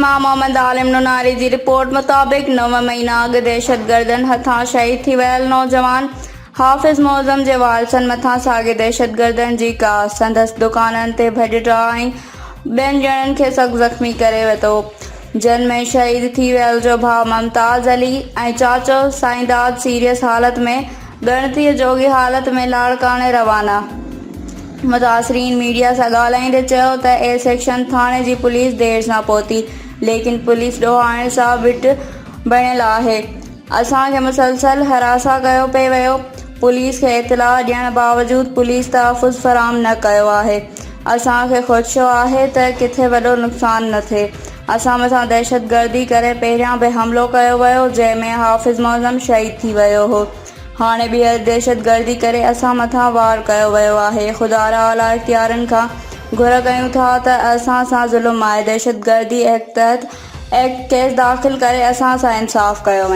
مان محمد عالم نوناري جي رپورٽ مطابق نو مهينا اڳ دهشتگردن هٿان شهيد ٿي ويل نوجوان حافظ معظم جي وارثن مٿان ساڳي دهشتگردن جي ڪاهه سندس دڪانن تي ڀڄ ڊاهه ۽ ٻين ڄڻن کي سخت زخمي ڪري وڌو جن ۾ شهيد ٿي ويل جو ڀاء ممتاز علي ۽ چاچو سائينداد سيريس حالت ۾ ڳڻتيء جوڳي حالت ۾ لاڙڪاڻي روانا. متاثرين ميڊيا سان ڳالهائيندي چيو ته اي سيڪشن ٿاڻي جي پوليس دير سان پهتي ليڪن پوليس ڏوهارين سان وٽ بڻيل آهي اسان کي مسلسل هراسان ڪيو پئي ويو پوليس کي اطلاع ڏيڻ باوجود پوليس تحفظ فراهم نه ڪيو آهي اسان کي خدشو آهي ته ڪٿي وڏو نقصان نه ٿئي اسان مٿان دهشتگردي ڪري پهريان به حملو ڪيو ويو جنهن ۾ حافظ معظم شهيد ٿي ويو هو هاڻي ٻيهر دهشتگردي ڪري اسان مٿان وار ڪيو ويو آهي خدارا اعليٰ اختيارين کان گهر ڪيون ٿا ته اسان سان ظلم آهي دهشتگردي ايڪٽ تحت ايڪٽ ڪيس داخل ڪري اسان سان انصاف ڪيو وڃي.